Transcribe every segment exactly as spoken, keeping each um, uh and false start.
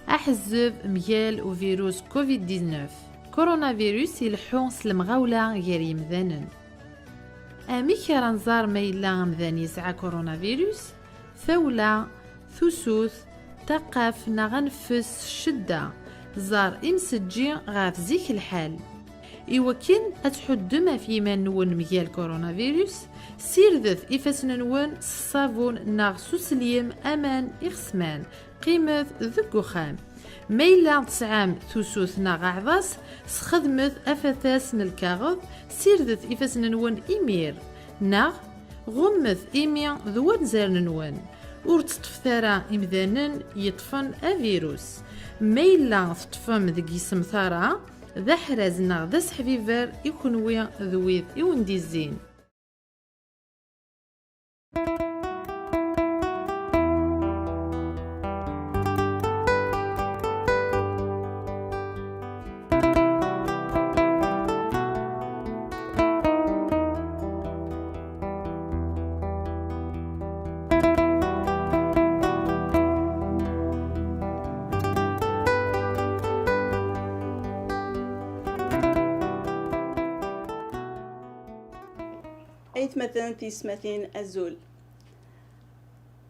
Aḥezzeb mgal uvirus covid dix-neuf. Coronavirus ileḥḥu s lemɣawla gar yimdanen. Amek ara nẓer ma yella amdan yesɛa coronavirus? Tawla, tusut, taqqaft neɣ aneffes s ccedda. Ẓer imsejji ɣef zik lḥal. Iwakken ad tḥuddem ɣef yiman-nwen mgal coronavirus, sirdet ifassen-nwen s ṣṣabun neɣ s uselim aman ixesman. Qqimet deg uxxam. Ma yella tesɛam tusut neɣ aɛḍas, sxedmet afatas n lkaɣeḍ, sirdet ifassen-nwen imir, neɣ ɣummet imi d wanzaren-nwen. Ur tteṭṭfet ara imdanen yeṭṭfen avirus. Ma yella teṭṭfem deg yisemtar-a, d aḥraz neɣ d aseḥbiber i kenwi d wid i wen-d-izzin. Aytmaten, tiyesmatin, azul.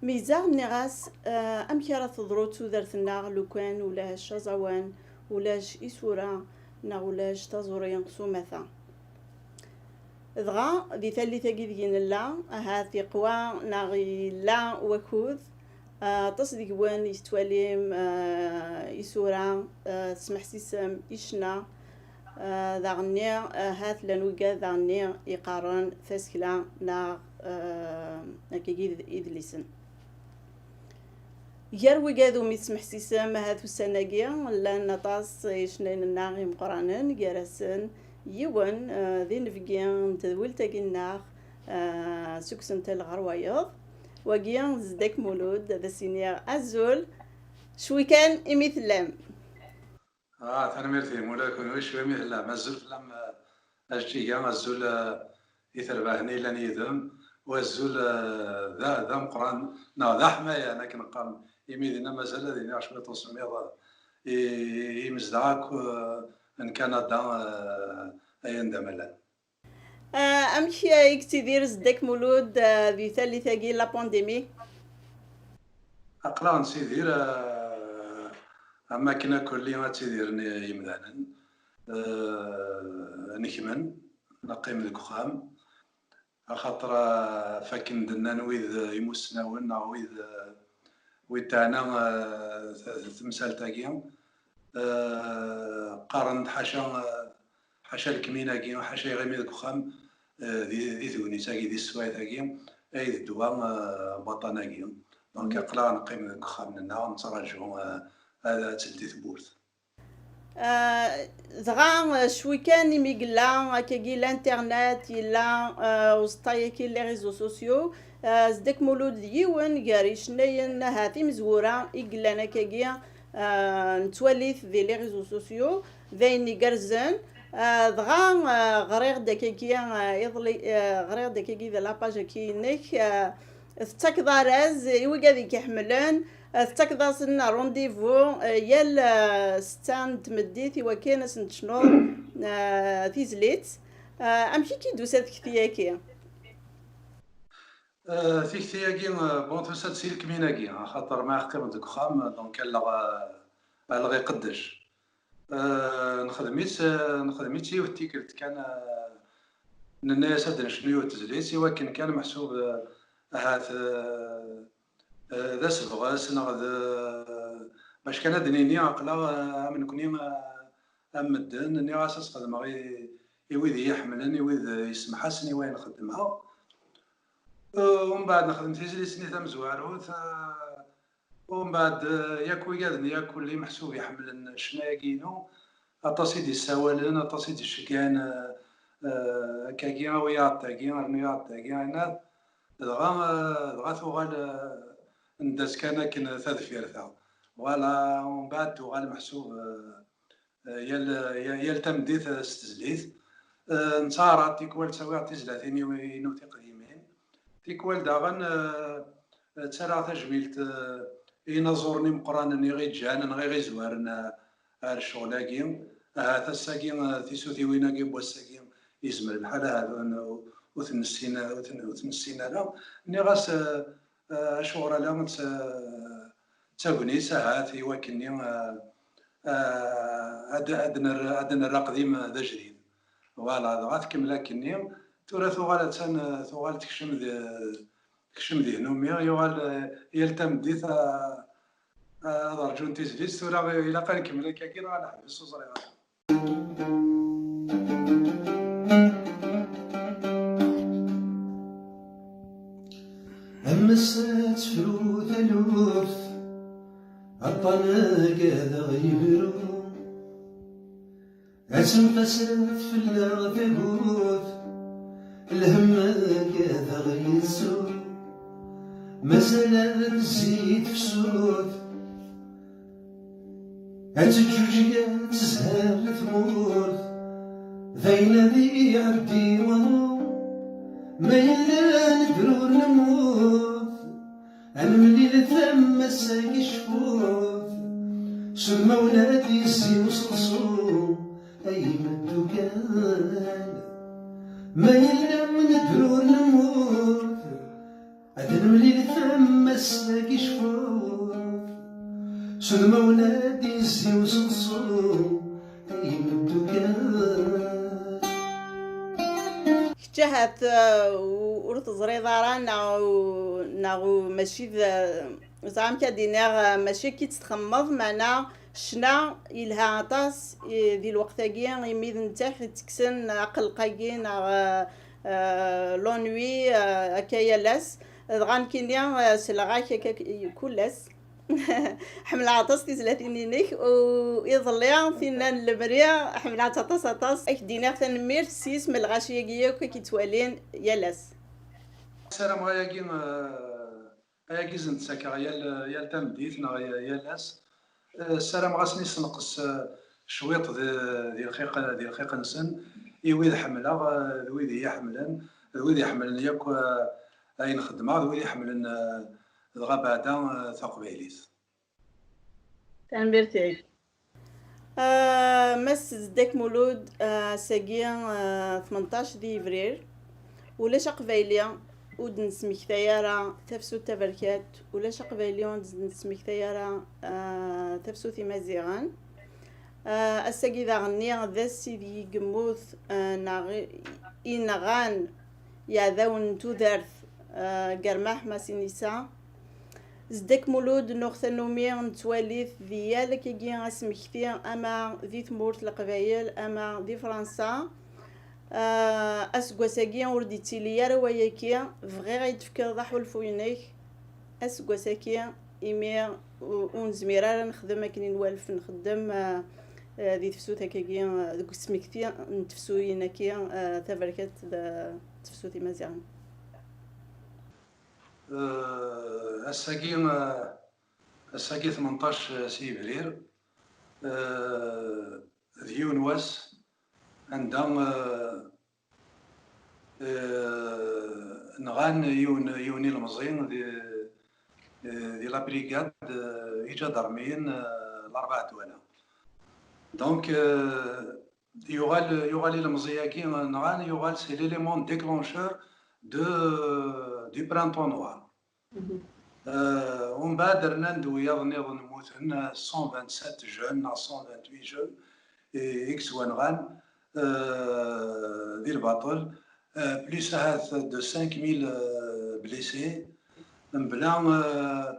Meyzaɣ nniɣ-as, eh, amek ara teḍru tudert-nneɣ lukan ulac aẓawan, ulac isura, neɣ ulac taẓuri s umata? Dɣa, di tallit-agi deg i nella, ahat iqwa neɣ yella wakud, eh, aṭas deg-wen yettwalim, eh, isura, eh, tesmeḥsisem i ccna, eh, daɣenni, eh, ahat llan wigad daɣenni yeqqaren tasekla neɣ, eh, akkagi d idlisen. Gar wigad umi tesmeḥsisem ahat ussan-agi, llan aṭas icennayen-nneɣ imeqqranen, gar-asen yiwen, eh, d inebgi n tedwilt-agi-nneɣ, eh, seg usentel ɣer wayeḍ. Wagi d Zedek Mulud, ad as-iniɣ azul, cwi kan imi tellam. Ah, tanemmirt-im, ula d kenwi cwi imi tellam. Azul fell-am, eh, a Jeǧǧiga, azul, eh, i terbaɛt-nni yellan yid-m, u azul, eh, d a-, d ameqqran, neɣ d aḥmayan, akken qqaren. Imi dinna mazal ad iniɣ cwiṭ usemmiḍ, eh, i, i yimezdaɣ akk, eh, n Kanada, eh, ay anda ma llan. Ah, amek i yettidir Zedek Mulud, ah, di tallit-agi n la pandémie? Aql-aɣ nettidir, ah, am wakken akk-, lli ad ttidiren yimdanen, ah, nekmen, neqqim deg uxxam, axaṭer, ah, f akken d-nnan wid, ah, imussnawen neɣ wid, ah, wid teɛna, ah, t-, temsalt-agi, ah, qqaren-d ḥaca, ah, ḥaca lekmin-agi, ḥaca iɣimi deg uxxam, eh, di, di tegnit-agi, di teswiɛt-agi, ay d ddwa, eh, baṭan-agi. Donc, aql-aɣ neqqim deg uxxam-nneɣ, nettraǧu, eh, ad, ad teldi tewwurt. Eh, dɣa, eh, cwi kan imi yella akkagi l'internet, yella, eh, uẓeṭṭa-agi, les réseaux sociaux, eh, Zedek Mulud d yiwen gar yicennayen, ahat imezwura i yellan akkagi, eh, nettwali-t di les réseaux sociaux, d ayen igerrzen. Ah, dɣa, ah, ɣriɣ-d akkagi, ah, iḍelli, ah, ɣriɣ-d akkagi di la page-agi-inek, ah, tettakeḍ araz i wigad i k-iḥemmlen, ah, tettakeḍ-asen rendez-vous, ah, yal, ah, ssetta n tmeddit i wakken ad sen-tecnuḍ, ah, tizlit. Ah, amek i k-id-tusa tekti-agi? Ah, tikti-agi, ah, bon, tusa-d si lekmin-agi, axaṭer ma qqimeɣ deg uxxam, donc alleɣ, ah, alleɣ iqeddec. Eh, nexdem-itt, eh, nexdem-itt yiwet tikkelt kan, eh, nenna-yas ad d-necnu yiwet tezlit, i wakken kan meḥsub, eh, ahat, eh, eh, d asebɣes neɣ d, eh, bac kan ad d-nini aql-aɣ, eh, am nekni, eh, am medden, nniɣ-as ad s-xedmeɣ i, i wid i yi-ḥemmlen, i wid, eh, yessemḥasen i wayen xeddmeɣ. Eh, umbeɛd nexdem tizlit-nni tamezwarut, eh, Umbeɛd, eh, yak wiyaḍ-nni akk lli meḥsub iḥemmlen ccna-agi-inu, aṭas i d-issawalen, aṭas i d-iceggan, eh, eh, akkagi, awi-yaɣ-d tagi, rnu-yaɣ-d tagi, ayen-a. Dɣa, eh, dɣa tuɣal, eh, nedda-tt kan akken tadfirt-a. Voilà, umbeɛd tuɣal meḥsub, eh, eh, yal, yal, yal tameddit, eh, s tezlit. Eh, nettaɛraḍ tikwal ttawiɣ tizlatin-iw-, inu tiqdimin. Tikwal daɣen, eh, ttarraɣ tajmilt, eh, inaẓuren imeqqranen i ɣ-iǧǧan neɣ i ɣ-izwaren, eh, ar ccɣel-agi. Ahat ass-agi, eh, tisutiwin-agi n wass-agi, yezmer lḥal ahat ur n-, ur ten-nessin, ur ten-, ur ten-nessin ara. Nniɣ-as, eh, eh, acuɣer ala d ta-, d tagnit ahat i wakken-nni, eh, eh, ad, ad nerr-, ad nerr aqdim d ajdid. Voilà, dɣa tkemmel akkenni. Tura tuɣal attan, eh, tuɣal tekcem di, tekcem di hnumi, yuɣal, eh, yal tameddit, eh, eh, ad rǧun tizlit. Tura ilaq ad nkemmel akkagi neɣ ad neḥbes, ur ẓriɣ ara. Am ass-a tefru taluft, aṭṭan-agi ad aɣ-yebru. Ad tenfaset fell-aɣ tagut, lhemm-agi ad aɣ-yettu. Mazal ad nezzi tefsut, ad teǧǧuǧeg ad tezher tmurt. D ayen ad iɛeddi waḍu, ma yella nedder ur nemmut. Ad nemlil tama-s-agi cfut, s udmawen ad yezzi useḍsu, ay imeddukkal. Ma yella nedder ur nemmut, ad nemlil tama-s-agi cfut, s udmawen ad yezzi useḍsu, ay imeddukkal. Kečč ahat, uh, ur teẓriḍ ara neɣ, neɣ mačči d, ẓriɣ amek ad d-iniɣ, uh, mačči akka i tt-txemmeḍ, meɛna ccna yelha aṭas, i, di lweqt-agi, imi d netta i ɣ-ittekksen aqelleq-agi neɣ, uh, uh, l'ennui, uh, akka yal ass. Dɣa nekkini, uh, selleɣ-ak akka k-, kul ass. Ḥemmleɣ aṭas tizlatin-inek, u iḍelli tinna n lemri ḥemmleɣ-tt aṭas aṭas. Ad k-d-iniɣ tanemmirt s yisem n lɣaci-agi yakk i k-ittwalin yal ass. Ssarameɣ ayagi, eh, ayagi zen-d-ttakeɣ yal, yal tameddit neɣ yal ass. Eh, ssarameɣ ad sen-issenqes, eh, cwiṭ di, di lxiq, di lxiq-nsen, i wid ḥemmleɣ, eh, d wid i yi-ḥemmlen, d wid iḥemmlen yakk, eh, ayen xeddmeɣ, d wid iḥemmlen, eh, dɣa beɛda, eh, taqbaylit. Tanemmirt-ik. Ah, Mass Zeddak Mulud, ah, ass-agi, ah, tmenṭac di yebrir. Ulac aqbayli ur d-nesmektay ara tafsut taberkat, ulac aqbayli ur d-nesmektay ara, ah, tafsut imaziɣen. Ah, ass-agi daɣenni d ass ideg i yemmut, ah, neɣ i, i nɣan yeɛdawen n tudert, ah, Germaḥ Masinisa. Zeddak Mulud, nuɣ tannumi nettwali-t di yal akkagi asmekti, ama di tmurt n Leqbayel, ama di Fransa. Ah, aseggas-agi ur d-ittili ara wayaki, bɣiɣ ad yi-d-tefkeḍ aḥulfu-inek aseggas-agi, imi u-, ur nezmir ara nexdem akken i nwalef nxeddem, ah, ah, di tefsut akkagi, ah, deg usmekti n tefsuyin-agi, ah, taberkat d tefsut imaziɣen. Eh, ass-agi, eh, ass-agi tmenṭac si yebrir, eh, d yiwen wass anda, eh, eh, nɣan yiwen, yiwen ilemẓi di, eh, di la brigade, eh, iǧadarmiyen, eh, Larebɛa Dwala. Donc, eh, yuɣal, yuɣal ilemẓi-agi nɣan, yuɣal c'est l'élément déclencheur de, du printemps noir. Euh, umbeɛd rnan-d wiyaḍ nniḍen mmuten, cent vingt-sept jeunes neɣ cent vingt-huit jeunes i, i yettwanɣan, euh, di lbaṭel, euh, plus ahat de cinq mille, euh, blessés, mebla, euh,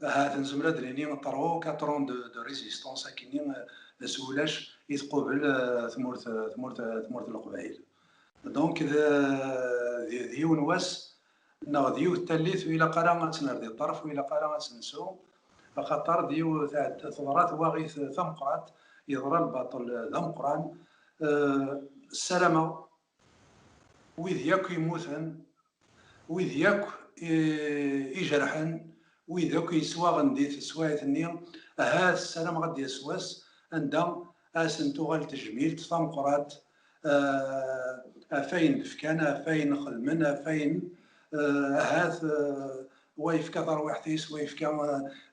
ahat nezmer ad d-nini trois ou quatre ans de, de résistance akkenni, euh, s ulac i tqubel, euh, tmurt, tmurt, tmurt n Leqbayel. Donc d, d, d yiwen wass neɣ d yiwet tallit ur ilaq ara ad tt-nerr di ṭṭerf, ur ilaq ara ad tt-nsew, axaṭer d yiwet teḍra twaɣit tameqqrant, yeḍra lbaṭel d ameqqran. Euh, ssarameɣ wid yakk yemmuten, wid yakk i, ijerḥen, wid akk yeswaɣen di teswiɛt-nni, ahat ssarameɣ ad d-yas wass anda ad asen-tuɣal tejmilt tameqqrant, eh, ɣef wayen d-fkan, ɣef wayen xedmen, ɣef wayen, eh, ahat, eh, wa yefka tarwiḥt-is, wa yefka,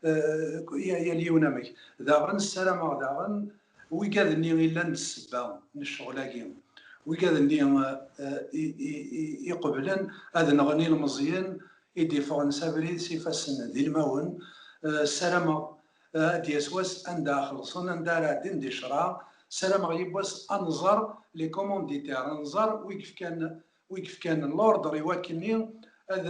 eh, eh, ya-, yal yiwen amek. Daɣen ssarameɣ daɣen wigad-nni yellan d ssebba n ccɣel-agi, wigad-nni, eh, i, i, i, iqeblen ad nɣen ilmeẓyen i d-iffɣen s abrid s ifassen d ilmawen, eh, ssarameɣ, eh, ad d-yas wass anda xellṣen, anda ara ɛeddin di ccreɛ. Ssarameɣ yiwwas ad nẓer les commanditaires, ad nẓer wi yefkan wi yefkan l'ordre i wakkenni ad,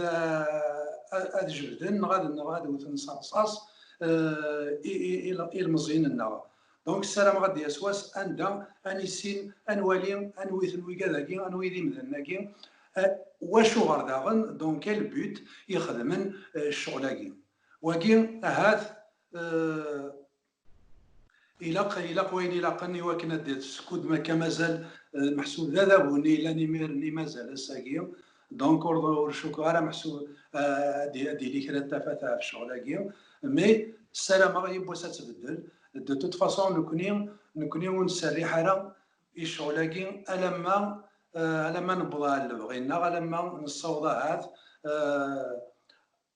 ad, ad jebden neɣ ad, neɣ ad wten s rrṣaṣ, eh, i, i, i, ilmeẓyen-nneɣ. Donc, ssarameɣ ad d-yas wass anda ad nissin, ad nwali anwi-ten wigad-agi, anwi d imdanen-agi, eh, wacuɣer daɣen, donc, quel but i xedmen, eh, ccɣel-agi. Wagi, ahat, eh, ilaq, ilaq wayen ilaqen i wakken ad d-, skud ma akka mazal, eh, meḥsub d adabu-nni yellan imir-nni mazal ass-agi. Donc, ur, ur cukkeɣ ara meḥsub, eh, ad d-, ad d-yili kra n tafat ɣef ccɣel-agi. Mais ssarameɣ yiwwas ad tbeddel. De toute façon, nekni, nekni ur nserriḥ ara i ccɣel-agi alamma, eh, alamma newweḍ ɣer lebɣi-nneɣ, alamma nessaweḍ ahat, eh,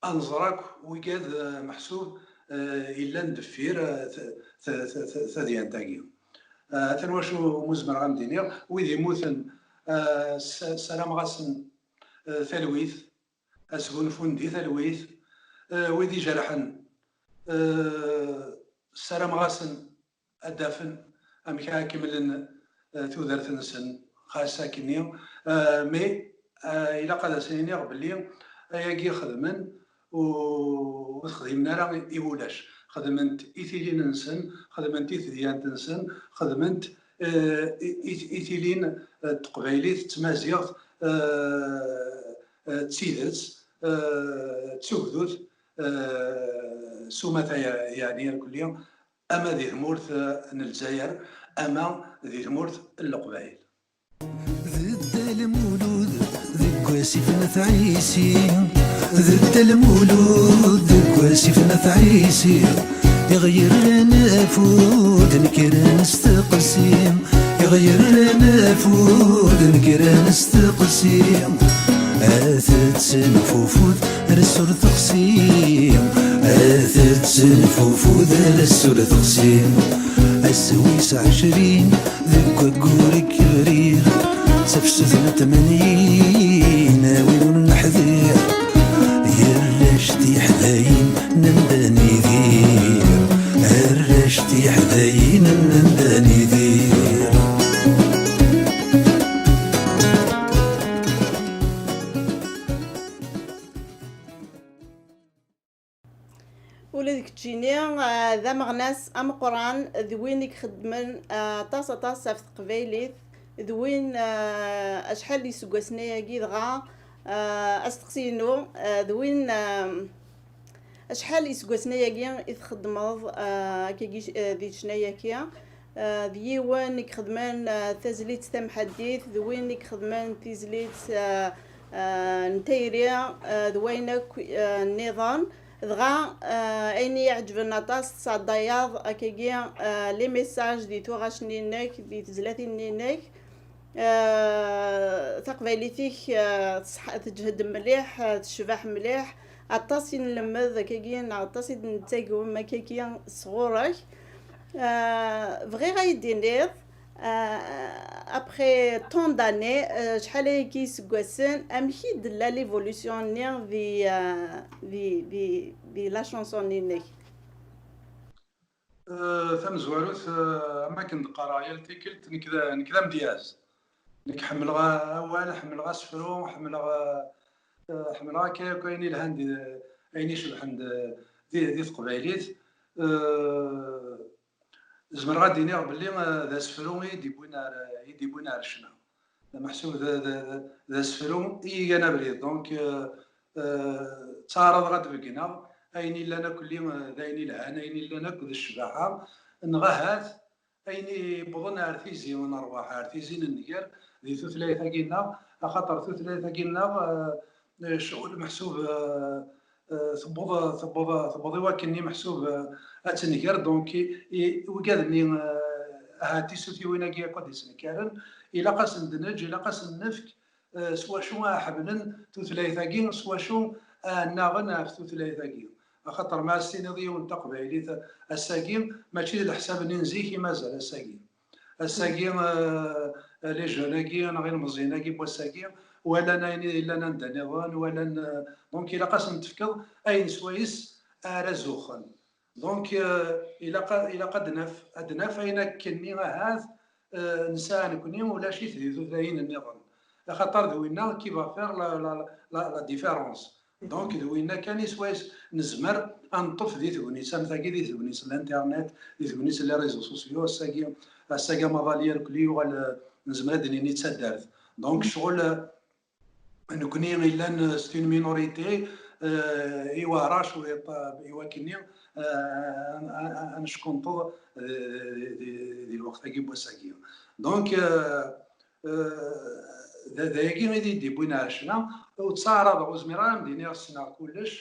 ad nẓer akk wigad, eh, meḥsub, eh, yellan deffir, eh, t-, t-, t-, t-, tadyant-agi. Eh, atan wacu umi zemreɣ ad m-d-iniɣ, wid yemmuten, eh, s-, ssarameɣ-asen, eh, talwit, ad sgunfun di talwit, eh, wid ijerḥen, eh, ssarameɣ-asen ad d-afen amek ara kemmlen, eh, tudert-nsen, xas akkenni. Eh, mais, eh, ilaq ad asen-iniɣ belli ayagi xedmen u-, ur t-xdimen ara i wulac. Xedmen-t i tilin-nsen, xedmen-t i tedyant-nsen, xedmen-t, eh, i, i, i tilin, eh, n teqbaylit, d tmaziɣt, eh, eh, d tidet, eh, d tugdut, eh, s umata, ya-, yeɛni irkelli, ama di tmurt, eh, n Lezzayer, ama di tmurt n Leqbayel. D Dda Lmulud deg wasif n At Ɛisi, d Dda Lmulud deg wasif n At Ɛisi, i ɣ-yerran afud nekren s teqsi, i ɣ-yerran afud nekren s teqsi. Ad tettenfufud, ressul teqsi, ad tettenfufud, ressul teqsi. Ass wis ɛecrin deg waggur n Yebrir, d tafsut n tmanyin, a win ur neḥdir, i arrac tiḥdayin n Mdan Idir, arrac tiḥdayin n Mdan Idir. Ula d keččini, ah, d ameɣnas ameqqran, d win i ixeddmen, ah, aṭas, aṭas ɣef teqbaylit, d win, ah, acḥal n yiseggasen ayagi dɣa, ah, asteqsi-inu, ah, d win, ah, acḥal n yiseggasen ayagi i txeddmeḍ, ah, akkagi, ah, di ccna-agi? Ah, d yiwen i ixedmen, ah, tazlit tamḥaddit, d win i ixedmen tizlit, ah, ah, n tayri, ah, d wayen akk, ah, nniḍen. Dɣa, ah, ayen i yi-iɛeǧben aṭas, tesɛeddayeḍ akkagi, ah, les messages di tuɣac-nni-inek, di tezlatin-nni-inek. Ah, taqbaylit-ik, ah, tṣeḥ-, teǧhed mliḥ, ah, tecbeḥ mliḥ. Aṭas i nlemmed akkagi, neɣ aṭas i d-nettagem akkagi sɣur-k. Ah, bɣiɣ ad yi-d-tiniḍ, ah, après tant d'années, ah, acḥal ayagi iseggasen, amek i d-tella l'évolution-nni di, ah, di, di, di la chanson-nni-inek? Eh, tamezwarut, eh, am akken d-qqareɣ yal tikkelt, nekk d, nekk d amedyaz. Nekk ḥemmleɣ awal, ḥemmleɣ asefru, ḥemmleɣ, eh, ḥemmleɣ akka akk ayen ilhan di, ayen icebḥen di, di, di teqbaylit. Eh, zemreɣ ad d-iniɣ belli, eh, d asefru i yi-d-iwwin ar, i yi-d-iwwin ar ccna. Meḥsub d, d, d, d asefru i igan abrid. Donc, euh, euh, ttaɛraḍeɣ ad d-beggneɣ ayen illan akk lli, euh, d ayen ilhan, ayen illan akk d ccbaḥa, neɣ ahat ayen iwwḍen ar tizi n ṛṛwaḥ, ar tizi n nnger di tutlayt-agi-nneɣ, axaṭer tutlayt-agi-nneɣ, euh, euh, ccɣel meḥsub, euh, euh, tewweḍ, tewweḍ, tewweḍ i wakken-nni meḥsub, euh, ad tenger. Donc, i, i, wigad-nni, euh, ahat tisutiwin-agi akk ad d-isnekkaren, ilaq ad sen-d-neǧǧ, ilaq ad sen-nefk, euh, s wacu ara ḥemmlen tutlayt-agi, s wacu annaɣen ɣef tutlayt-agi. Axaṭer ma as-tiniḍ yiwen taqbaylit ass-agi, mačči d leḥsab-nni n zik i mazal ass-agi. Ass-agi, eh, les jeunes-agi neɣ ilmeẓyen-agi n wass-agi, walan ayen i yellan anda nniḍen, walan, eh, donc ilaq ad sen-tefkeḍ ayen swayes ara zuxxen. Donc, eh, ilaq a, ilaq ad naf, ad naf ayen akkenni ahat, eh, nesɛa nekni ulac-it di tutlayin nniḍen. Axaṭer d winna qui va faire la, la, la, la différence. Donc, d winna kan i swayes nezmer ad neṭṭef di tegnit am tagi, di tegnit n l'internet, di tegnit n les réseaux sociaux, ass-agi, ass-agi amaḍal irkelli yuɣal, eh, nezmer ad d-nini d taddart. Donc, ccɣel, eh, nekni illan, eh, c'est une minorité, eh, iwehra cwiṭ, eh, i wakken-nni, eh, ad, ad, ad neckunṭeḍ, eh, di, di, di lweqt-agi n wass-agi. Donc, eh, eh, d, d ayagi i d-yewwin ar ccna, ur ttaɛraḍeɣ, ur zmireɣ ara ad m-d-iniɣ ssneɣ kullec,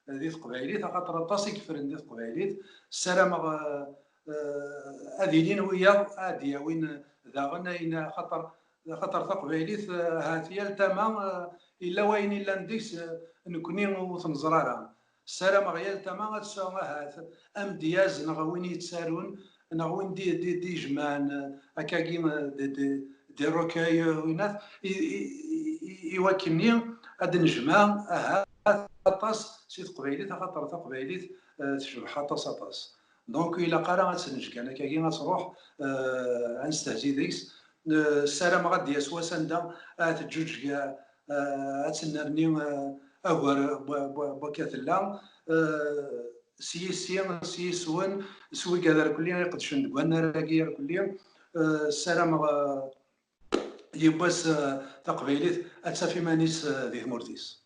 eh, di teqbaylit, axaṭer aṭas i yeffren di teqbaylit. Ssarameɣ, eh, eh, ad ilin wiyaḍ ad d-yawin daɣen ayen, axaṭer, axaṭer taqbaylit, eh, ahat yal tama, eh, yella wayen illan deg-s, eh, nekni ur t-neẓri ara. Ssarameɣ yal tama ad tesɛu ahat amedyaz neɣ win yettarun neɣ win di, di, di jemɛen, eh, akkagi, eh, di, di, di recueil, eh, winat, i, i, i, i wakken-nni ad d-nejmeɛ ahat aṭas si teqbaylit, axaṭer taqbaylit, eh, tecbeḥ aṭas, aṭas. Donc, ilaq ara ad tt-neǧǧ kan akkagi, ad truḥ, eh, ad nestehzi deg-s. Eh, ssarameɣ ad d-yas wass anda ad teǧǧuǧeg, eh, ad tennerni, eh, agar n wa-, n wa-, n wakka tella. Eh, s yis-i, s yis-wen, s wigad irkelli iqedcen deg wannar-agi irkelli. Eh, ssarameɣ, eh, yiwwas, eh, taqbaylit ad taf iman-is, eh, di tmurt-is.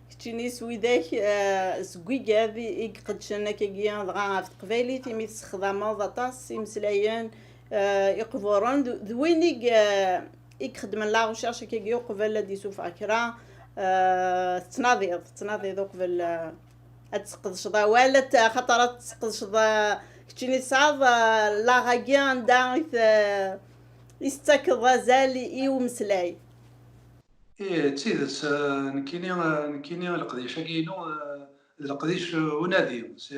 Keččini s widak, eh, seg wigad i, i iqedcen akkagi dɣa ɣef teqbaylit, imi tessexdameḍ aṭas imeslayen, eh, iqburen, d, d win i, eh, i ixeddmen la recherche akkagi uqbel ad d-isuffeɣ kra, eh, tettnadiḍ, tettnadiḍ uqbel, eh, ad tesqedceḍ awal, ad t-, axaṭer ad tesqedceḍ, eh, keččini tesɛiḍ, eh, laɣ-agi anda i t-, i s-tettakeḍ azal i, i umeslay. Ih, d tidet, eh, nekkini, eh, nekkini leqdic-agi-inu, eh, d leqdic, eh, unadi. C'est,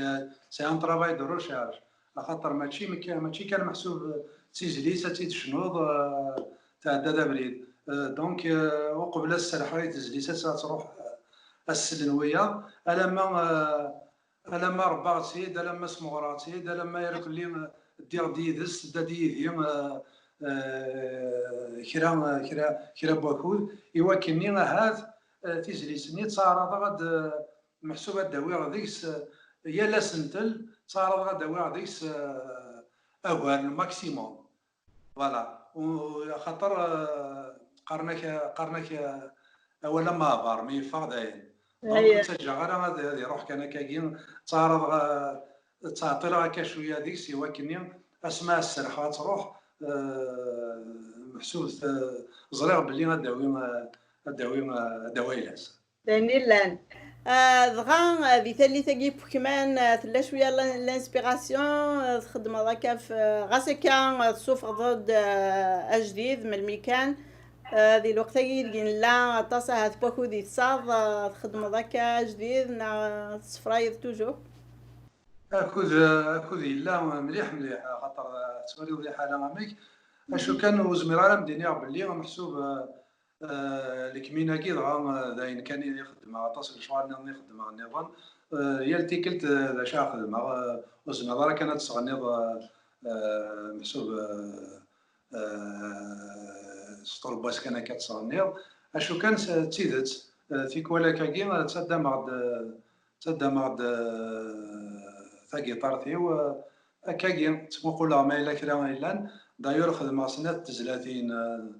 c'est un travail de recherche. Axaṭer mačči mekka-, mačči kan meḥsub, eh, d tizlit ad tt-id-tecnuḍ, eh, tɛeddaḍ abrid. Eh, donc, eh, uqbel ad serḥeɣ i tezlit, ad, ad truḥ, eh, ad sellen wiyaḍ. Alamma, eh, alamma rebbaɣ-tt-id, alamma smeɣreɣ-tt-id, alamma irkelli, eh, ddiɣ-d yid-s, tedda-d yid-i, eh, eh, kra, kra, kra n wakud, i wakken-nni ahat, eh, tizlit-nni ttaɛraḍeɣ ad, eh, meḥsub ad d-awiɣ deg-s, eh, yal asentel, ttaɛraḍeɣ ad d-awiɣ deg-s, eh, agar n maximum. Voilà. U-, axaṭer, eh, qqaren-ak, qqaren-ak, eh, awal am aɛbar, mi yeffeɣ dayen. Donc, ur ttaǧǧaɣ ara ad, ad iruḥ kan akkagi, ttaɛraḍeɣ, eh, ttɛeṭṭileɣ akka cwiya deg-s, i wakken-nni asma ad serḥeɣ ad truḥ, eh, meḥsub, eh, ẓriɣ belli ad d-awi, eh, ad d-awi, eh, ad d-awi ayla-s. D ayen illan. Ah, dɣa, ah, di tallit-agi n wekman, ah, tella cwiya l-, l'inspiration, ah, txeddmeḍ akka f-, ah, ɣas akka, ah, tessufɣeḍ-d, ah, ajdid melmi kan, ah, di lweqt-agi ideg nella aṭas ahat n wakud i tesɛiḍ, ah, txeddmeḍ akka ajdid neɣ, ah, tessefrayeḍ toujours? Akud, akud yella mliḥ, mliḥ, axaṭer, ah, tettwaliḍ liḥala amek. Acu kan, ur zmireɣ ara ad m-d-iniɣ belli meḥsub, ah, Eh, lekmin-agi dɣa, eh, d ayen kan i xeddmeɣ, aṭas n lecɣal nniḍen i xeddmeɣ nniḍen. Eh, yal tikkelt, eh, d acu ara xedmeɣ, eh, ur tezmireḍ ara kan ad tesɣenniḍ, eh, eh, meḥsub, eh, eh, s tṛebbas kan akka ad tesɣenniḍ. Acu kan s-, d tidet, eh, tikwal akkagi, eh, ttaddameɣ-d, eh, ttaddameɣ-d, eh, tagiṭart-iw, eh, akkagi, ttmuquleɣ ma yella kra yellan. D'ailleurs, xedmeɣ snat tezlatin, eh,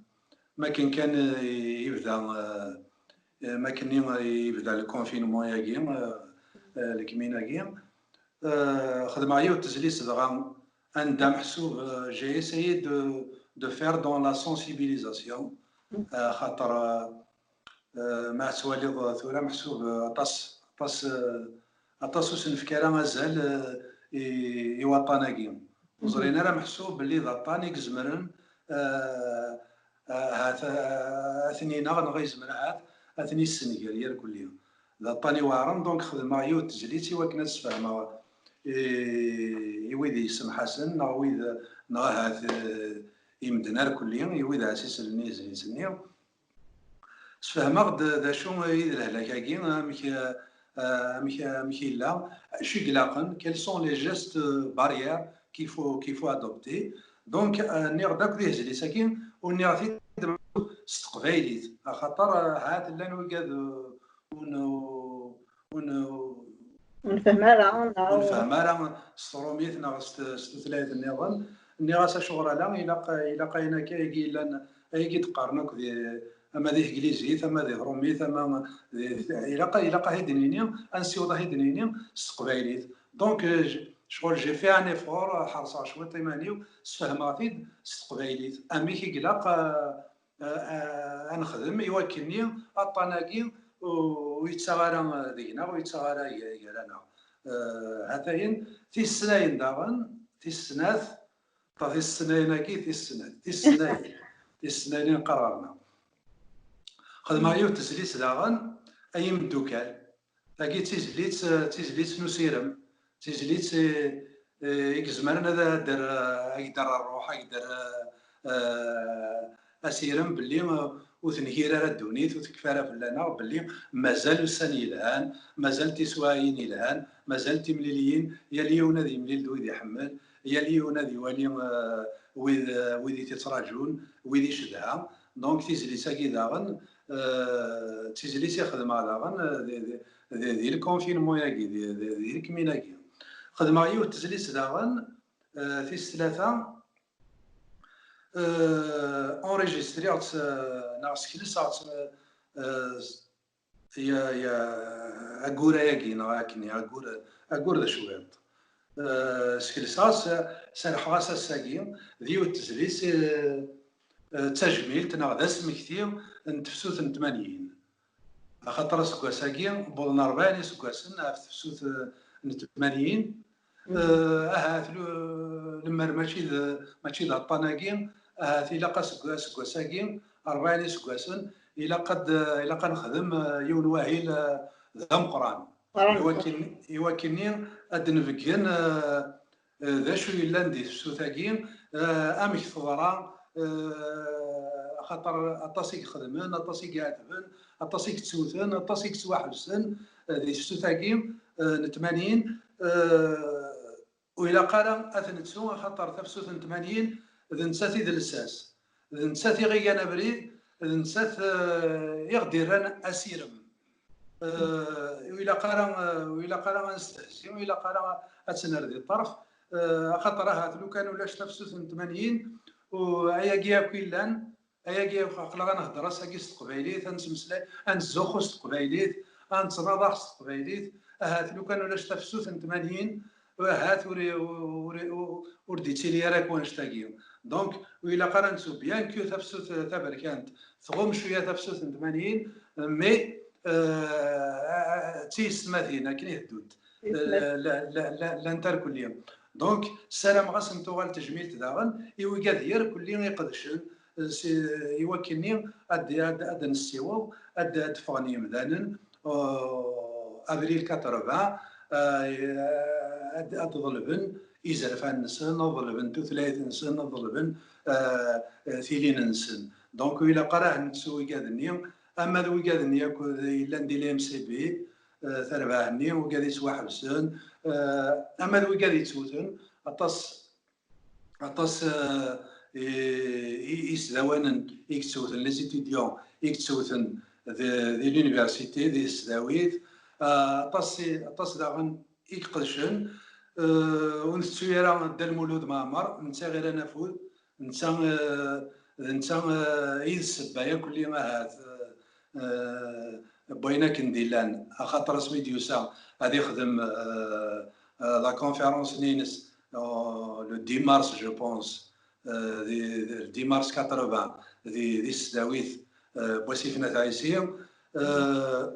makken kan, eh, yebda, eh, eh, makken i yebda le confinement-agi, eh, eh, lekmin-agi. Eh, xedmeɣ yiwet tezlit dɣa anda meḥsub, eh, j'ai essayé de, de faire dans la sensibilisation, eh, xaṭer, eh, eh, ma tettwaliḍ tura meḥsub, eh, aṭas, aṭas, eh, aṭas ur s-nefki ara azal, eh, i, i waṭṭan-agi. Ur ẓrin ara meḥsub belli d aṭṭan i izemren, eh, eh, ahat, eh, ad ten-ineɣ neɣ yezmer ahat ad ten-yessenger irkelli. d aṭṭan iweɛren. Donc xedmeɣ yiwet tezlit i wakken ad sfehmeɣ i, i wid yessemḥasen, neɣ wid, neɣ ahat, eh, i medden ar kulli, i wid ara islen i yezlisen-nni. Sfehmeɣ-d d acu i d lehlak-agi, amek, eh, amek, amek yella, acu i ilaqen, quels sont les gestes barrières qu'il faut, qu'il faut adopter. Donc, eh, nniɣ-d akk di tezlit-agi, u nniɣ-t-id s teqbaylit, axaṭer, eh, ahat llan wigad, eh, ur n-, ur n-, Ur nfehhem ara, neɣ ur nfehhem ara s trumit neɣ s t-, s tutlayt nniḍen. Nniɣ-as acuɣer ala, ilaq, ilaq ayen akka i yellan, ay i d-qqaren akk di, ama di teglizit, ama di trumit, ama di, ilaq, ilaq ad t-id-nini, ad nessiweḍ ad t-id-nini s teqbaylit. Donc, eh, j-, ccɣel, j'ai fait un effort, ḥerṣeɣ cwiṭ iman-iw, sfehmeɣ-t-id s teqbaylit. Amek i ilaq, eh, eh, eh, ad nexdem i wakken-nni aṭṭan-agi ur, ur yettaɣ ara deg-neɣ, ur yettaɣ ara gar-, gar-aneɣ. Eh, hatayen, tis snayen daɣen, tis snat, ta tis snayen-agi, tis snat, tis snayen, tis snayen i neqqar ɣer-neɣ. Xedmeɣ yiwet tezlit daɣen, ay imeddukal. Tagi d tizlit, d tizlit n usirem, d tizlit, eh, eh, i izemren ad, ad d-terr, ad d-terr ṛṛuḥ, ad d-terr, eh, asirem belli, eh, ur tengir ara ddunit, ur tekfi ara fell-aneɣ, belli mazal ussan yelhan, mazal tiswiɛin yelhan, mazal timliliyin, yal yiwen ad yemlil d wid iḥemmel, yal yiwen ad iwali, eh, wid, eh, wid i t-ittraǧun, wid icedha. Donc tizlit-agi daɣen, eh, d tizlit i xedmeɣ daɣen, eh, di, di, di, di le confinement-agi, di, di, di lekmin-agi. Xedmeɣ yiwet tezlit daɣen, eh, tis tlata, eh, enregistriɣ-tt, eh, neɣ skelseɣ-tt, eh, ya, ya, aggur-agi, neɣ akken, aggur, aggur d cwiṭ. Eh, skelseɣ-as, serḥeɣ-as ass-agi, d yiwet tezlit, eh, eh, d tajmilt neɣ d asmekti n tefsut n tmanyin. Axaṭer aseggas-agi, wwḍen rebɛin iseggasen ɣef tefsut, eh, n tmanyin. Eh, ahat lu-, lemmer mačči d, mačči d aṭṭan-agi, ahat ilaq aseg-, aseggas-agi, rebɛin iseggasen, ilaq ad, ilaq ad nexdem, eh, yiwen wahil, eh, d ameqqran. Iwakken, iwakken-nni ad d-nbeggen, eh, eh, d acu yellan di tefsut-agi, eh, amek teḍra, eh, axaṭer aṭas i ixedmen, aṭas i iɛetben, aṭas i yettewten, aṭas i yettwaḥebsen, eh, di tefsut-agi, eh, n tmanyin, eh, ur ilaq ara ad t-nettu, axaṭer tafsut n tmanyin d nettat i d lsas, d nettat i ɣ-igan abrid, d nettat, eh, i ɣ-d-irran asirem. Eh, ur ilaq ara, eh, ur ilaq ara ad nestehzi, ur ilaq ara ad tt-nerr di ṭṭerf, eh, axaṭer ahat lukan ulac tafsut n tmanyin, u ayagi akk illan, ayagi akk aql-aɣ ad nehder ass-agi s teqbaylit, ad nettmeslay, ad nettzuxxu s teqbaylit, ad nettnaḍaḥ s teqbaylit, ahat lukan ulac tafsut n tmanyin, ahat ur, ur, ur, ur d-ittili ara akk wanect-agi. Donc, ur ilaq ara nettu, bien que tafsut taberkant tɣum cwiya tafsut n tmanyin, mais, euh, d tiyessetmatin akken i heddunt. Tiyessetmatin. Euh, la, la, la, llant ar kulli. Donc, ssarameɣ ad sen-tuɣal tejmilt daɣen i wigad irkelli iqedcen, euh, si, i wakkenni ad, ad, ad nessiweḍ, ad, ad d-ffɣen yemdanen, euh, avril quatre-vingts, euh, ad, ad ḍelben izerfan-nsen, ad ḍelben tutlayt-nsen, ad ḍelben, euh, euh, tilin-nsen. Donc, ur ilaq ara ad nettu wigad-nni, ama d wigad-nni akk yellan di l'M C B, euh, tarbaɛt-nni, wigad yettwaḥebsen, euh, ama d wigad yettewten, aṭas, aṭas, euh, i, i, isdawanen i yettewten, les étudiants i yettewten di, di l'université, di tesdawit, euh, aṭas, aṭas daɣen i iqedcen. Euh, ur ntettu ara Dda Lmulud Mɛemmer, netta i ɣ-irran afud, netta, euh, d netta, euh, i d ssebba yakk-lli ahat, euh, euh, n wayen akken d-illan. Axaṭer asmi d-yusa ad ixdem, euh, euh, la conférence-nni-ines, euh, le dix mars, je pense, euh, di, di, le dix mars quatre-vingts, di, di tesdawit, euh, n Wasif n At Ɛisi, euh,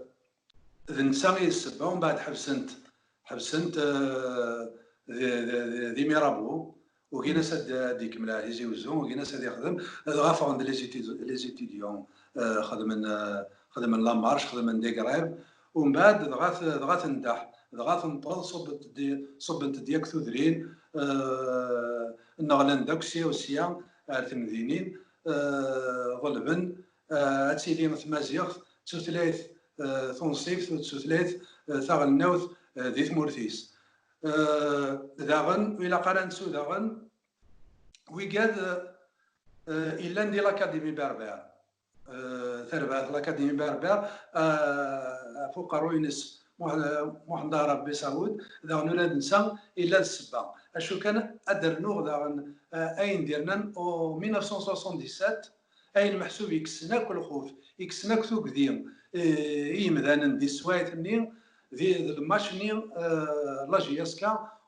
d netta i d ssebba, umbeɛd ḥebsen-t, ḥebsen-t, euh, di, di, di, di Mirabeau, ugin-as ad, ad ikemmel ar Tizi Wezzu, ugin-as ad ixdem, dɣa ffɣen-d les études, les étudiants, euh, xedmen, euh, xedmen la marche, xedmen des grèves, Umbeɛd dɣa t-, dɣa tendeḥ, dɣa tenṭeḍ, ṣubbent-d, ṣubbent-d yakk tudrin, eh, nneɣlen-d akk sya u sya ar temdinin, eh, ḍelben, eh, ad tili tmaziɣt d tutlayt, eh, tunṣibt, d tutlayt, eh, taɣelnawt, eh, di tmurt-is. Eh, daɣen, ur ilaq ara nettu daɣen wigad, eh, illan di l'Académie Berbère. Eh, terbeɛt l'Académie Berbère, eh, ɣef uqerruy-ines Muḥ-, Muḥend Aɛrab Bisaɛud, daɣen ula d netta illa d ssebba. Acu kan, ad d-rnuɣ daɣen, eh, ayen d-yernan au mille neuf cent soixante-dix-sept, ayen meḥsub yekksen akk lxuf, yekksen akk tugdi, eh, i yimdanen di teswiɛt-nni, di, d lmatch-nni, eh, la J S K,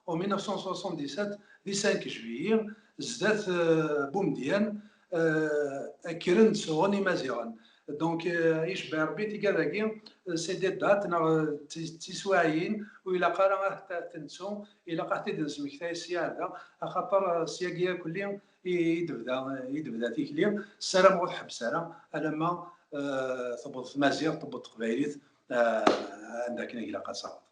au mille neuf cent soixante-dix-sept, di cinq juillet, zdat, eh, Bumedyan, eh, kkren-d suɣen Imaziɣen. Donc, eh, icebbeɛ Rebbi tigad-agi, eh, c'est des dates neɣ, eh, d ti-, d tiswiɛin ur ilaq ara ad t-, ad t-nettu, ilaq ad t-id-nesmektay sya ar da, axaṭer, eh, syagi akkelli i, i d-tebda, i d-tebda tikli. Ssarameɣ ur tḥebbes ara alamma, eh, tewweḍ tmaziɣt, tewweḍ teqbaylit, eh, anda akken i ilaq ad taweḍ.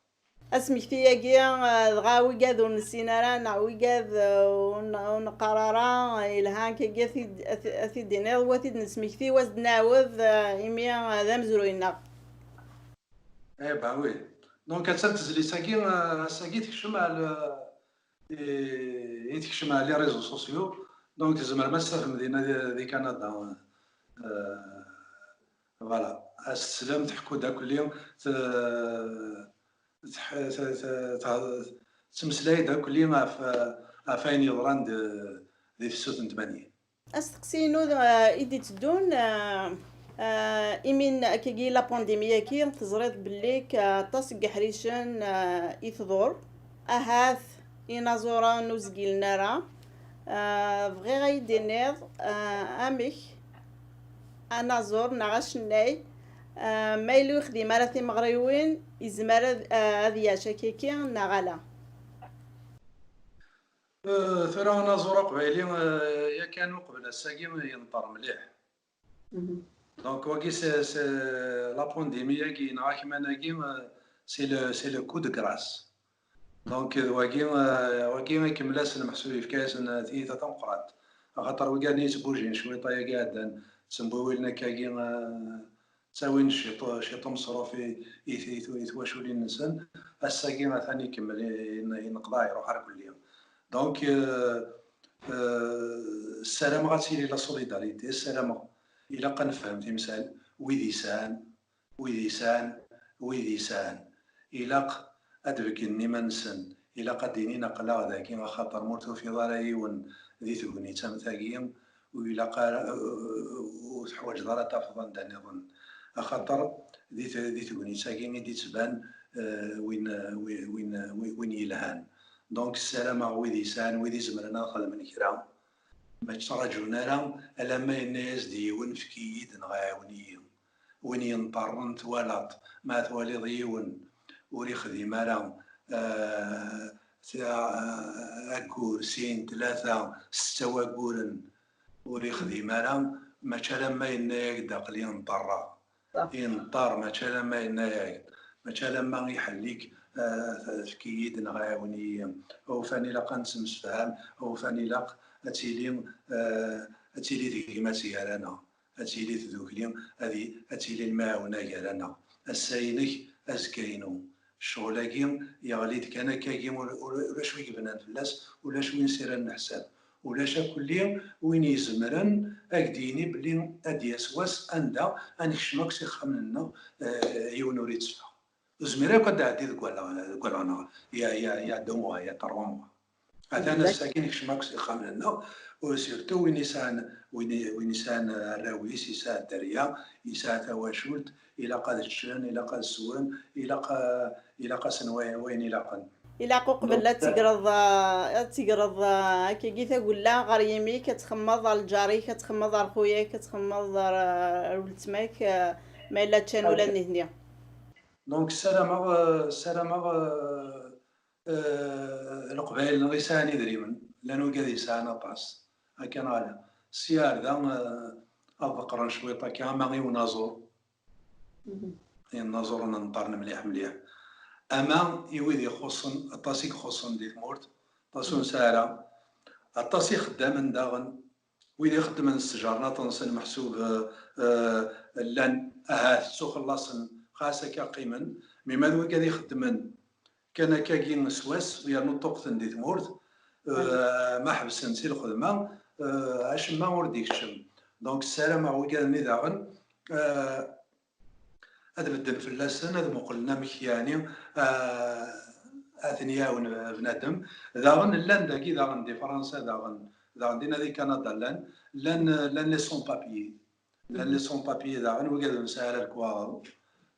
Asmekti-agi, eh, dɣa wigad ur nessin ara, neɣ wigad, eh, ur n-, ur neqqar ara, eh, yelha akkagi ad t-id-, ad t-, ad t-id-iniḍ, wa t-id-nesmekti, wa s-d-nɛawed, eh, imi, eh, d amezruy-nneɣ. Eh ben oui. Donc, attan tezlit-agi, eh, ass-agi tekcem ar l-, eh, i tekcem ar les réseaux sociaux. Donc, tzemrem ad tt-tafem dinna di, di Canada. Eh, voilà. Ad s-teslem, tḥekku-d akkelli, t-, tḥ-, t-, t-, t-, tettmeslay-d akkelli ɣef, ɣef wayen yeḍran d-, di tefsut n tmanyin. Asteqsi-inu, eh, i d-itteddun, eh, eh, imi n-, akkagi la pandémie-agi, teẓriḍ belli k-, aṭas n yeḥricen, eh, i tḍur. Ahat inaẓuren ur zgilen ara. Eh, bɣiɣ ad yi-d-tiniḍ, eh, amek anaẓur neɣ acennay, eh, ma yella ur yexdim ara timeɣriwin, yezmer ad, eh, ad yac akkagi neɣ ala? Euh, tura anaẓur aqbayli, euh, yakan uqbel ass-agi yenṭer mliḥ. Donc, wagi, c'est, c'est la pandémie-agi, yenɣa-k managi, euh, c'est le, c'est le coup de grâce. Donc, euh, wagi, euh, wagi ikemmel-asen meḥsub, yefka-yasen, euh, tiyita tameqqrant. Axaṭer wigad-nni yettbujin cwiṭ ayagi iɛeddan, ttembiwilen akkagi, euh, ttawin ciṭ, ciṭ umeṣruf i, i, i, i twaculin-nsen. Ass-agi atan ikemmel, i, i, ineqḍaɛ, iruḥ ar kulli. Donc, euh, euh, ssarameɣ ad tili la solidarité, ssarameɣ ilaq ad nefhem timsal, wid yesɛan, wid yesɛan, wid yesɛan. Ilaq ad d-beggnen iman-nsen, ilaq ad d-inin aql-aɣ dagi, axaṭer ma ur tufiḍ ara yiwen di tegnit am tagi, ur ilaq ara, ur teḥwaǧeḍ ara ad tafeḍ anda nniḍen. Axaṭer di te-, di tegnit-agi i d-ittban, eh, win, win, win, win, win yelhan. Donc, ssarameɣ wid yesɛan, wid izemren ad xedmen kra, ma ttraǧun ara alamma yenna-yas-d yiwen, efk-iyi-d neɣ ɛiwen-iyi. Win yenṭerren twalaḍ, ma twaliḍ yiwen ur ixdim ara, eh, ta-, eh, aggur, sin, tlata, setta wagguren, ur ixdim ara, mačči alamma yenna-yak-d aql-i nṭerreɣ. Inṭer, mačči alamma yenna-yak-d, mačči alamma iḥell-ik, eh, efk-iyi-d neɣ ɛiwen-iyi. Awufan ilaq ad nettemsefham, awufan ilaq ad tili, eh, ad tili tegmat gar-aneɣ, ad tili tdukli, ad i-, ad tili lemɛawna gar-aneɣ. Ass-a-inek, azekka-inu. Ccɣel-agi yeɣli-d kan akkagi, ur, ur, ulac wi yebnan fell-as, ulac win s ara nneḥsab, ulac akkelli win izemren ad ak-d-yini belli ad d-yas wass anda ad nekcem akk s ixxamen-nneɣ, eh, yiwen ur itteffeɣ. Ur zmir akk ad d-ɛeddi deg wallaɣ, deg wallaɣ-nneɣ, ya, ya, ya deux mois, ya trois mois. Atan ass-agi nekcem akk s ixxamen-nneɣ, u surtout win yesɛan, win i-, win yesɛan arraw-is, yesɛa dderya, yesɛa tawacult, ilaq ad ččen, ilaq ad swen, ilaq, eh, ilaq-asen way-, wayen ilaqen. Ilaq uqbel ad tegreḍ, eh, ad tegreḍ, eh, akkagi tagella ɣer yimi-k, ad txemmeḍ ɣer lǧar-ik, ad txemmeḍ ɣer xuya-k, ad txemmeḍ ɣer, eh, weltma-k, eh, ma yella ččan ula d nitni. Donc, ssarameɣ, eh, ssarameɣ, eh, eh, Leqbayel neɣ yesɛan idrimen, llan wigad yesɛan aṭas, akka neɣ ala. Sya ar da, eh, ad ḍeqqren cwiṭ akka, ama i unaẓur. inaẓuren nṭerren mliḥ mliḥ. Ama i wid ixuṣṣen, aṭas i ixuṣṣen di tmurt, aṭas ur nesɛi ara, aṭas ixeddamen daɣen, wid ixeddmen s tjernaṭ-nsen meḥsub, eh, eh, llan ahat ttuxellaṣen, xas akka qqimen, mi ma d wigad ixeddmen kan akkagi s wass, u yernu ṭṭuqten di tmurt, eh, ma ḥebsen si lxedma, eh, acemma ur d-ikeččem. Donc, ssarameɣ wigad-nni daɣen, eh, ad bedden fell-asen, ad muqlen amek, yeɛni, eh, ad ten-iɛawen bnadem. Daɣen llan dagi daɣen di Fransa daɣen, daɣen dinna di Kanada llan, llan, llan les sans-papiers. Llan les sans-papiers daɣen, wigad ur nesɛi ara lekwaɣeḍ,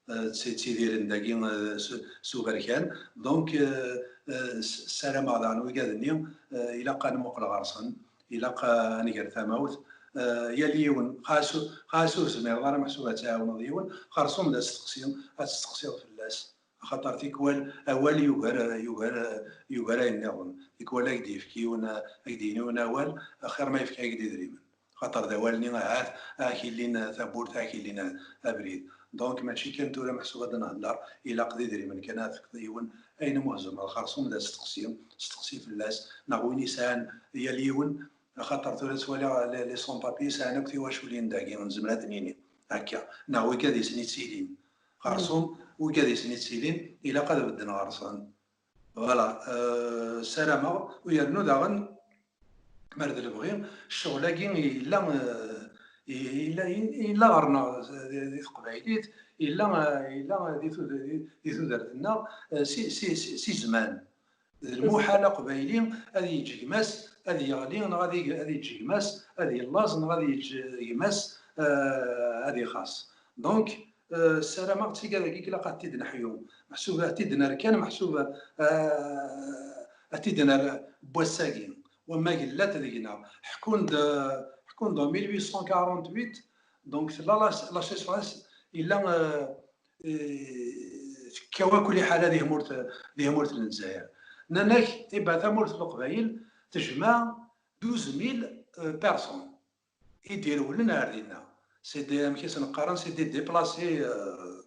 eh, tt-, ttidiren dagi, eh, s, s uberkan. Donc, eh, eh, s-, ssarameɣ daɣen wigad-nni, eh, ilaq ad nmuqel ɣer-sen, ilaq, eh, ad nger tamawt. Eh, yal yiwen, xas, xas ur tezmireḍ ara meḥsub ad tɛawneḍ yiwen, xerṣum d asteqsi, ad testeqsiḍ fell-as. Axaṭer tikwal awal yugar, yugar, yugar ayen nniḍen. Tikwal ad k-d-yefk yiwen, ad k-d-yini yiwen awal, axir ma yefka-ak-d idrimen. Axaṭer d awal-nni ahat ad ak-illin tawwurt, ad ak-illin abrid. Donc, mačči kan tura meḥsub ad d-nhedder, ilaq d idrimen kan ad tefkeḍ i yiwen, ayen umi tzemreḍ xerṣum d asteqsi, steqsi fell-as, neɣ win yesɛan yal yiwen, axaṭer tura ttwaliɣ les, les sans-papiers sɛan akk tiwaculin dagi, nezmer ad d-nini akka, neɣ wigad i sen-ittilin. Xerṣum, wigad i sen-ittilin, ilaq ad bedden ɣer-sen. Voilà, euh, ssarameɣ, u yernu daɣen, mer d lebɣi, ccɣel-agi yella, euh, yella, yella ɣer-neɣ di, di teqbaylit, yella, euh, yella di tud-, di, di tudert-nneɣ, euh, si, si, si, si zman. D lmuḥal aqbayli ad yeǧǧ gma-s ad yeɣli, neɣ ad yeg-, ad yeǧǧ gma-s ad yellaẓ, neɣ ad yeǧǧ gma-s, euh, ad ixaṣ. Donc, euh, ssarameɣ d tigad-agi ilaq ad t-id-neḥyu, meḥsub ad t-id-nerr kan, meḥsub, euh, ad t-id-nerr n wass-agi. Wamma gellat deg-neɣ. Ḥekkun-d, ḥekkun-d en mille huit cent quarante-huit, donc tella la, la sécheresse, yella, euh, euh, tekka akk liḥala di tmurt, di tmurt n Lezzayer. Nnan-ak, iba tamurt n Leqbayel tejmeɛ douze mille, euh, personnes i d-irewlen ar dinna. C'est des, amek i sen-qqaren, c'est des déplacés, euh,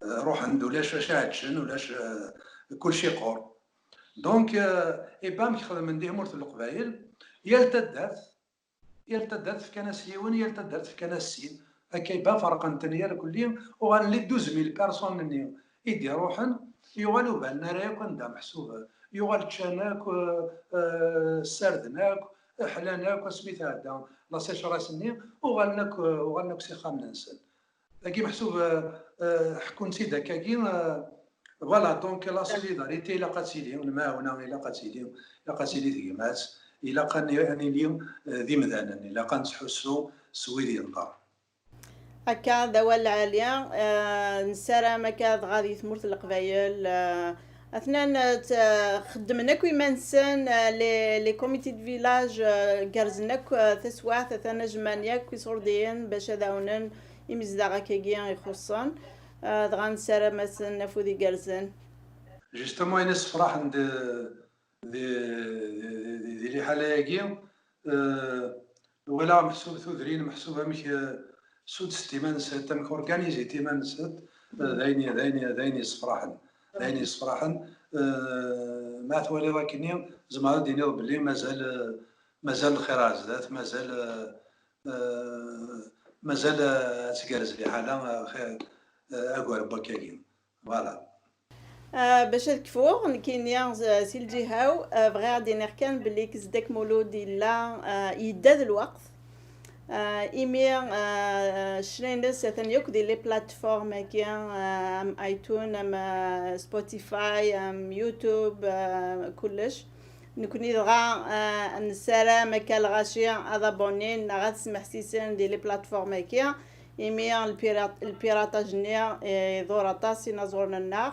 euh, ruḥen-d, ulac acu ɛeǧǧen, ulac, euh, kulci yeqqur. Donc, euh, iba amek xedmen di tmurt n Leqbayel, yal taddart, yal taddart fkan-as yiwen, yal taddart fkan-as sin. Akka iba ferqen-ten irkelli, uɣalen les douze mille personnes-nni i d-iruḥen, yuɣal ur banen ara yakk anda meḥsub, yuɣal ččan akk, euh, euh, ssarden akk, ḥlan akk asmi tɛedda la sécheresse-nni, uɣalen akk, uɣalen akk s ixxamen-nsen. Dagi meḥsub, euh, euh, ḥekkun-tt-id akkagi, euh, voilà, donc la solidarité ilaq ad tili, lemɛawna ilaq ad tili, ilaq ad tili tegmat, ilaq ad ni-, ad nili, euh, d imdanen, ilaq ad nettḥussu s wid yenṭer. Akka d awal lɛali, euh, nessaram akka dɣa di tmurt n Leqbayel, euh, Atnan, eh, t-, xeddmen akk iman-nsen, eh, les, les comités de village, eh, gerrzen akk, eh, taswiɛt, atan ajemɛen yakk iṣurdiyen bac ad ɛawnen imezdaɣ akkagi ixuṣṣen. Eh, dɣa nessaram-asen afud igerrzen. Justement, ayen issefraḥen di, di, di, di, di liḥala-agi, eh, walaɣ meḥsub tudrin, meḥsub amek, eh, sudset iman-nsent, amek organizit iman-nsent, eh, d ayen, d ayen, d ayen yessefraḥen. D ayen yessefraḥen. Eh, ma twaliḍ akkenni, tzemreḍ ad d-tiniḍ belli mazal, eh, mazal lxir ar zdat, mazal, eh, eh, mazal, eh, ad tgerrez liḥala, eh, xir, eh, agar n wakkagi. Voilà. Ah, bac ad kfuɣ, nekkini, z-, si lǧiha-w, ah, bɣiɣ ad d-iniɣ kan belli Zedek Mulud yella, ah, yedda d lweqt. Ah, imi, ah, ccna-ines atan yakk di les plateformes-agi, ah, am iTunes, am, ah, Spotify, am YouTube, ah, kullec. Nekni dɣa, ah, nessaram akka lɣaci ad abonnin neɣ ad smeḥsisen di les plateformes-agi, imi lpirat-, lpirataj-nni, eh, iḍur aṭas inaẓuren-nneɣ.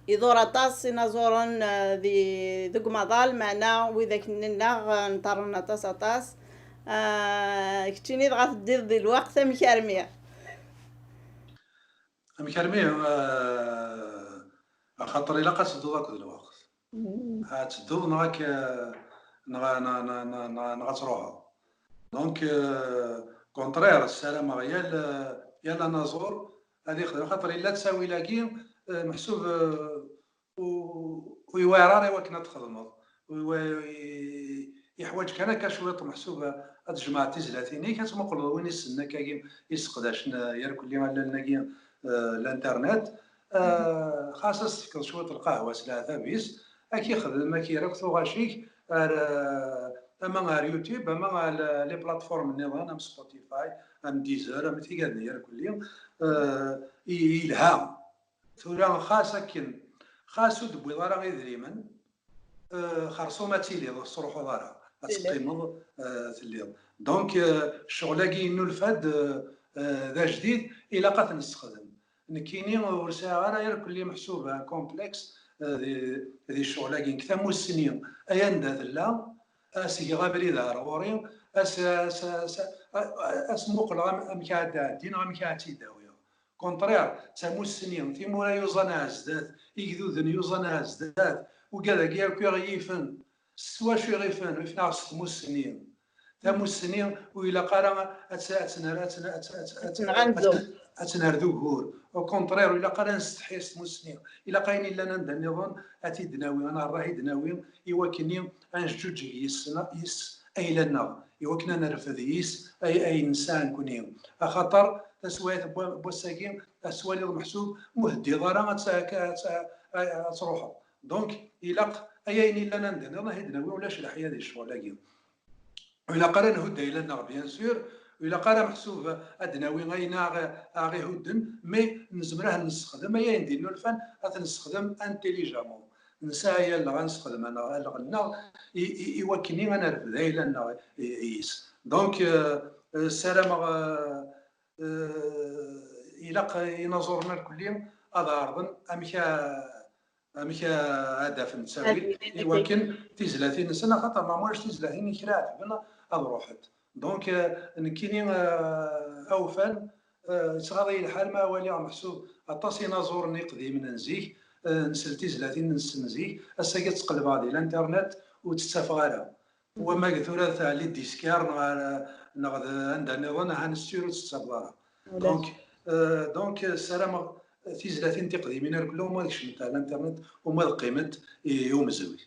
Iḍur aṭas inaẓuren, eh, di, deg umaḍal, meɛna widak-nneɣ, eh, nṭerren aṭas, aṭas. Ah, keččini dɣa teddiḍ di lweqt, amek armi? Amek armi, eh, axaṭer ilaq ad tedduḍ akked lweqt. Ad tedduḍ neɣ ak-, neɣ, neɣ, neɣ, neɣ, neɣ, neɣ ad truḥeḍ. Donc, euh, contraire, ssarameɣ yal, yal anaẓur, ad ixdem, xaṭer illa ttawil-agi, eh, meḥsub, eh, u-, ur yewɛir ara i wakken ad txedmeḍ. U-, i-, yeḥwaǧ kan akka cwiṭ meḥsub ad tjemɛeḍ tizlatin-ik, ad tmuqleḍ win issnen akkagi, isseqdacen, eh, irkelli allalen-agi, eh, l'internet. Eh, xas ad s-tefkeḍ cwiṭ lqahwa s leɛtab-is, ad k-ixdem, ad k-yerr akk tuɣac-ik ar, eh, ama ar YouTube, ama ar les plateformes nniḍen, am Spotify, am Deezer, am tigad-nni irkelli, eh, i-, yelha. Tura xas akken, xas ur d-tewwiḍ ara idrimen, eh, xersum ad tiliḍ, ur tettruḥuḍ ara, ad teqqimeḍ, eh, telliḍ. Donc, eh, ccɣel-agi yennulfa-d, eh, eh, d ajdid, ilaq ad t-nessexdem. Nekkini ur sɛiɣ ara irkelli meḥsub un complexe, eh, di, di ccɣel-agi. Nekk tamussni, ay anda tella, ad s-geɣ abrid ar ɣur-i, ad s-, ad s-, ad s-, ad s-muqleɣ am-, amek ad d-ɛeddineɣ, amek ad tt-id-awiɣ. Contraire, d tamussni, timura yuẓan ar zdat, igduden yuẓan ar zdat, ugad-agi akk i ɣ-yifen, s wacu i ɣ-ifen? Ifen-aɣ s tmussni. Tamussni ur ilaq ara ad tt-, ad tt-ner-, ad tt-, ad tt-, ad tt-, ad tt-, ad tt-ner d ugur. Au contraire, ur ilaq ara ad nsetḥi s tmussni. Ilaq ayen illan anda nniḍen ad t-id-nawi, ad nerr ad t-id-nawi i wakken ad neǧǧuǧeg yis-, yis ayla-nneɣ, i wakken ad nerfed yis ay-, ayen nesɛa nekkni. Axaṭer taswiɛt n wa-, n wass-agi, ad twaliḍ meḥsub ur teddiḍ ara ad tt-, ad tt-, ad tt-, ad truḥeḍ. Donc, ilaq ay ayen illan anda nniḍen ad t-id-nawi, ulac leḥya di ccɣel-agi. Ur ilaq ara nhud ayla-nneɣ, bien sûr, ur ilaq ara meḥsub ad d-nawi ayen aɣ-, aɣ-ihudden, mais nezmer ad nessexdem ay ayen d-innulfan, ad t-nessexdem intelligemment. Nesɛa ay-, alleɣ ad nessexdem alleɣ-, alleɣ-nneɣ i, i, i wakken ad nerfed ayla-nneɣ i, i, yis. Donc, euh, euh, ssarameɣ, euh, euh, ilaq inaẓuren irkelli ad ɛerḍen amek a-, amek a-, ad d-afen ttawil i wakken tizlatin-nsen, axaṭer ma ulac tizlatin i kra ɛetben ad ruḥent. Donc, euh, nekkini, euh, awfan, euh, yettɣaḍ-iyi lḥal ma waliɣ meḥsub aṭas inaẓuren iqdimen n zik, euh, nsel tizlatin-nsen zik, ass-agi ad tt-qelbeɣ di l'internet ur tt-ttafeɣ ara. Wama tura tɛelli-d di Skar neɣ ar, neɣ d anda nniḍen, ahan sûr ur tt-tettabeḍ ara. Donc, euh, donc, euh, ssarameɣ tizlatin tiqdimin irkelli uma ad kecment ar l'internet, uma ad qqiment i, i umezruy.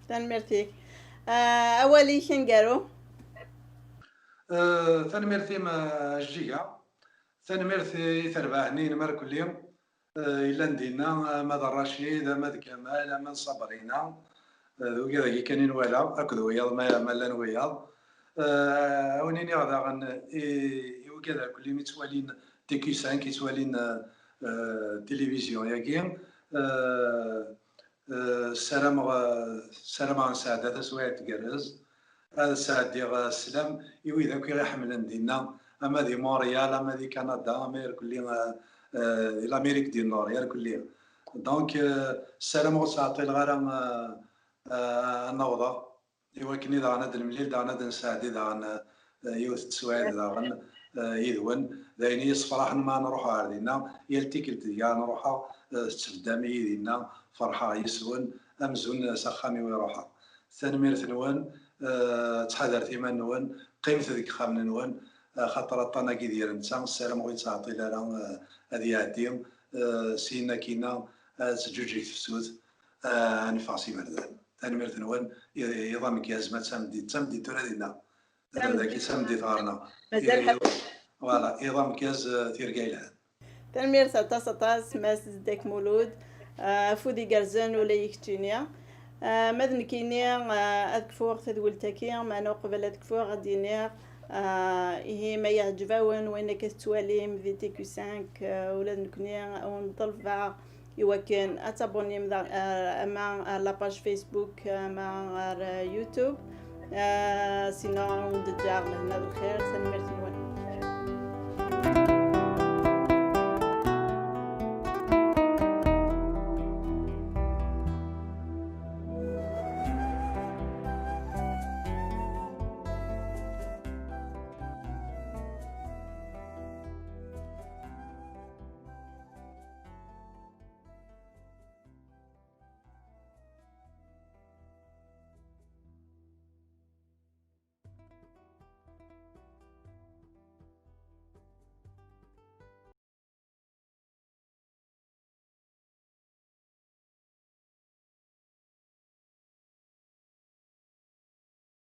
Tanemmirt-ik. Ah, awal-ik aneggaru? Euh, tanemmirt-im, euh, a Jjiga. Tanemmirt i terbaɛt-nni n Markelli, eh, yellan dinna, ama d Racid, ama d Kamal, ama d Sabrina, eh, d wigad-agi kan i nwala, akked wiyaḍ, ma, ma llan wiyaḍ. Eh, a wen-iniɣ daɣen i, i wigad akk-nni yettwalin T Q cinq, yettwalin, eh, eh, tilivizyu-agi, eh, eh, ssarameɣ, eh, ssarameɣ nesɛedda taswiɛt tgerrez. Ad sɛeddiɣ, eh, sslam i wid akk i ɣ-iḥemmlen dinna, ama di Montréal, ama di Canada, ama irkelli, eh, eh, di l'Amérique du Nord, irkelli. Donc, eh, ssarameɣ ur ttɛeṭṭileɣ ara, eh, eh, ad n-awḍeɣ, i wakken i daɣen ad nemlil, daɣen ad nesɛeddi daɣen, eh, yiwet n teswiɛt daɣen, eh, yid-wen. D ayen i yi-yessefraḥen ma nruḥ ɣer dinna, yal tikkelt deg ara nruḥeɣ, eh, tettbeddam-iyi dinna, ferḥeɣ yis-wen, amzun s axxam-iw i ruḥeɣ. Tanemmirt-nwen, eh, ttḥadaret iman-nwen, qqimet deg yixxamen-nwen, eh, xaṭer aṭṭan-agi d yir netta, ssarameɣ ur yettɛeṭṭil ara, eh, ad iɛeddi, eh, syin akkin-a, eh, ad teǧǧuǧeg tefsut, eh, ad neffeɣ s iberdan. Tanemmirt-nwen, i-, iḍ ameggaz, ma d tameddit, d tameddit tura dinna. Dagi d tameddit ɣer-neɣ. Mazal iḍ-, voilà, iḍ ameggaz, eh, tirga yelhan. Tanemmirt aṭas, aṭas, Mass Zeddak Mulud. Ah, afud igerrzen ula i keččini. Ah, ma d nekkini, ah, ad kfuɣ tadwilt-agi, meɛna uqbel ad kfuɣ ad d-iniɣ, ah, ihi ma yeɛǧeb-awen wayen akka tettwalim di T Q cinq, ah, ula d nekkni ad wen-ḍelbeɣ i wakken ad tabunim da, ah, ama ar la page Facebook, ama ar, ah, YouTube. Ah, sinon, ad wen-d-ǧǧeɣ lehna d lxir. Tanemmirt-nwen.